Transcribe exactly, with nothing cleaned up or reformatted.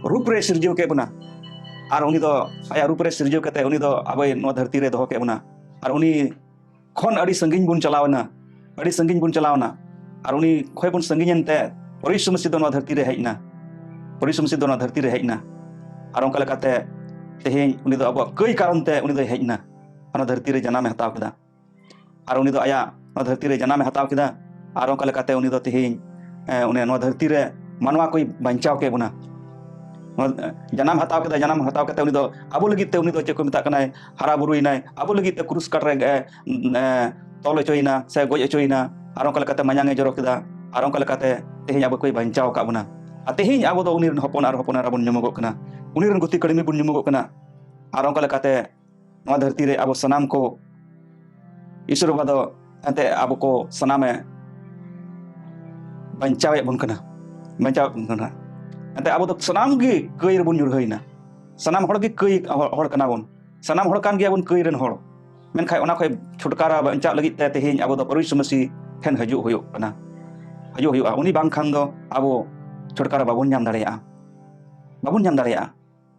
ᱨᱩᱯ ᱨᱮ ᱥᱤᱨᱡᱟᱹᱣ ᱠᱮᱫ ᱵᱚᱱᱟ᱾ ᱟᱨ ᱩᱱᱤ ᱫᱚ ᱟᱭᱟᱜ ᱨᱩᱯ ᱨᱮ ᱥᱤᱨᱡᱟᱹᱣ ᱠᱟᱛᱮ ᱩᱱᱤ ᱫᱚ ᱟᱵᱚᱭ ᱱᱚᱣᱟ ᱫᱷᱟᱹᱨᱛᱤ ᱨᱮ ᱫᱚᱦᱚ ᱠᱮᱫ ᱵᱚᱱᱟ᱾ ᱟᱨ ᱩᱱᱤ ᱠᱷᱚᱱ ᱟᱹᱰᱤ ᱥᱟᱺᱜᱤᱧ ᱵᱚᱱ ᱪᱟᱞᱟᱣ ᱮᱱᱟ, ᱟᱹᱰᱤ ᱥᱟᱺᱜᱤᱧ ᱵᱚᱱ ᱪᱟᱞᱟᱣ ᱮᱱᱟ᱾ ᱟᱨ ᱩᱱᱤ ᱠᱷᱚᱱ ᱵᱚᱱ ᱥᱟᱺᱜᱤᱧ ᱮᱱᱛᱮ ᱯᱚᱨᱤᱥᱚᱢ ᱥᱤᱫ ᱫᱚ ᱱᱚᱣᱟ ᱫᱷᱟᱹᱨᱛᱤ ᱨᱮ ᱦᱮᱡ ᱮᱱᱟ᱾ ᱯᱚᱨᱤᱥᱚᱢ ᱥᱤᱫ ᱫᱚ ᱱᱚᱣᱟ ᱫᱷᱟᱹᱨᱛᱤ ᱨᱮ ᱦᱮᱡ ᱮᱱᱟ᱾ ᱟᱨ ᱚᱱᱠᱟ ᱞᱮᱠᱟᱛᱮ ᱛᱮᱦᱮᱧ ᱩᱱᱤ ᱫᱚ ᱟᱵᱚᱣᱟᱜ ᱠᱟᱹᱭ ᱠᱟᱨᱚᱱ ᱛᱮ ᱩᱱᱤ ᱫᱚᱭ ᱦᱮᱡ ᱮᱱᱟ᱾ ᱚᱱᱟ ᱫᱷᱟᱹᱨᱛᱤ ᱨᱮ ᱡᱟᱱᱟᱢᱮ ᱦᱟᱛᱟᱣ ᱠᱮᱫᱟ᱾ ᱟᱨ ᱩᱱᱤ ᱫᱚ ᱟᱭᱟᱜ ᱱᱚᱣᱟ ᱫᱷᱟᱹᱨᱛᱤ ᱨᱮ ᱡᱟᱱᱟᱢᱮ ᱦᱟᱛᱟᱣ ᱠᱮᱫᱟ᱾ ᱟᱨ ᱚᱱᱠᱟ ᱞᱮᱠᱟᱛᱮ ᱩᱱᱤ ᱫᱚ ᱛᱮᱦᱮᱧ, ᱮ, ᱩᱱᱤ ᱱᱚᱣᱟ ᱫᱷᱟᱹᱨᱛᱤ ᱨᱮ ᱢᱟᱱᱣᱟ ᱠᱚᱭ ᱵᱟᱧᱪᱟᱣ ᱠᱮᱫ ᱵᱚᱱᱟ᱾ ᱱᱚᱣᱟ, ᱮ, ᱡᱟᱱᱟᱢ ᱦᱟᱛᱟᱣ ᱠᱮᱫᱟ᱾ ᱡᱟᱱᱟᱢ ᱦᱟᱛᱟᱣ ᱠᱟᱛᱮ ᱩᱱᱤ ᱫᱚ ᱟᱵᱚ ᱞᱟᱹᱜᱤᱫ ᱛᱮ, ᱩᱱᱤ ᱫᱚ ᱪᱮᱫ ᱠᱚ ᱢᱮᱛᱟᱜ ᱠᱟᱱᱟᱭ, ᱦᱟᱨᱟ ᱵᱩᱨᱩᱭᱮᱱᱟᱭ, ᱟᱵᱚ ᱞᱟᱹᱜᱤᱫ ᱛᱮ ᱠᱨᱩᱥ ᱠᱟᱴ ᱨᱮ, ᱮ, ᱮ, ᱛᱚᱞ ᱦᱚᱪᱚᱭᱮᱱᱟ ᱥᱮ ᱜᱚᱡ ᱦᱚᱪᱚᱭᱮᱱᱟ᱾ ᱟᱨ ᱚᱱᱠᱟ ᱞᱮᱠᱟᱛᱮ ᱢᱟᱭᱟᱝ ᱮ ᱡᱚᱨᱚ ᱠᱮᱫᱟ᱾ ᱟᱨ ᱚᱱᱠᱟ ᱞᱮᱠᱟᱛᱮ ᱛᱮᱦᱮᱧ ᱟᱵᱚ ᱠᱚᱭ ᱵᱟᱧᱪᱟᱣ ᱟᱠᱟᱫ ᱵᱚᱱᱟ᱾ ᱟᱨ ᱛᱮᱦᱮᱧ ᱟᱵᱚ ᱫᱚ ᱩᱱᱤ ᱨᱮᱱ ᱦᱚᱯᱚᱱ ᱟᱨ ᱦᱚᱯᱚᱱ ᱮᱨᱟ ᱵᱚᱱ ᱧᱩᱢᱚᱜᱚᱜ ᱠᱟᱱᱟ, ᱩᱱᱤ ᱨᱮᱱ ᱜᱩᱛᱤ ᱠᱟᱹᱲᱢᱤ ᱵᱚᱱ ᱧᱩᱢᱚᱜᱚᱜ ᱠᱟᱱᱟ᱾ ᱟᱨ ᱚᱱᱠᱟ ᱞᱮᱠᱟᱛᱮ ᱱᱚᱣᱟ ᱫᱷᱟᱹᱨᱛᱤ ᱨᱮ ᱟᱵᱚ ᱥᱟᱱᱟᱢ ᱠᱚ ᱤᱥᱚᱨ ᱵᱟᱵᱟ ᱫᱚ ᱮᱱᱛᱮ ᱟᱵᱚ ᱠᱚ ᱥᱟᱱᱟᱢᱮ ᱵᱟᱧᱪᱟᱣᱮᱫ ᱵᱚᱱ ᱠᱟᱱᱟ, ᱵᱟᱧᱪᱟᱣᱮᱫ ᱵᱚᱱ ᱠᱟᱱᱟ᱾ ᱮᱱᱛᱮ ᱟᱵᱚ ᱫᱚ ᱥᱟᱱᱟᱢ ᱜᱮ ᱠᱟᱹᱭ ᱨᱮᱵᱚᱱ ᱧᱩᱨᱦᱟᱹᱭᱮᱱᱟ᱾ ᱥᱟᱱᱟᱢ ᱦᱚᱲ ᱜᱮ ᱠᱟᱹᱭ ᱦᱚᱲ, ᱦᱚᱲ ᱠᱟᱱᱟ ᱵᱚᱱ᱾ ᱥᱟᱱᱟᱢ ᱦᱚᱲ ᱠᱟᱱ ᱜᱮᱭᱟ ᱵᱚᱱ ᱠᱟᱹᱭ ᱨᱮᱱ ᱦᱚᱲ᱾ ᱢᱮᱱᱠᱷᱟᱱ ᱚᱱᱟ ᱠᱷᱚᱱ ᱪᱷᱩᱴᱠᱟᱨᱟ ᱵᱟᱧᱪᱟᱜ ᱞᱟᱹᱜᱤᱫ ᱛᱮ ᱛᱮᱦᱮᱧ ᱟᱵᱚ ᱫᱚ ᱯᱨᱚᱵᱷᱩ ᱭᱤᱥᱩ ᱢᱟᱹᱥᱤ ᱴᱷᱮᱱ ᱦᱤᱡᱩᱜ ᱦᱩᱭᱩᱜ ᱠᱟᱱᱟ, ᱦᱤᱡᱩᱜ ᱦᱩᱭᱩᱜᱼᱟ᱾ ᱩᱱᱤ ᱵᱟᱝᱠᱷᱟᱱ ᱫᱚ ᱟᱵᱚ ᱪᱷᱩᱴᱠᱟᱨᱟ ᱵᱟᱵᱚᱱ ᱧᱟᱢ ᱫᱟᱲᱮᱭᱟᱜᱼᱟ, ᱵᱟᱵᱚᱱ ᱧᱟᱢ ᱫᱟᱲᱮᱭᱟᱜᱼᱟ᱾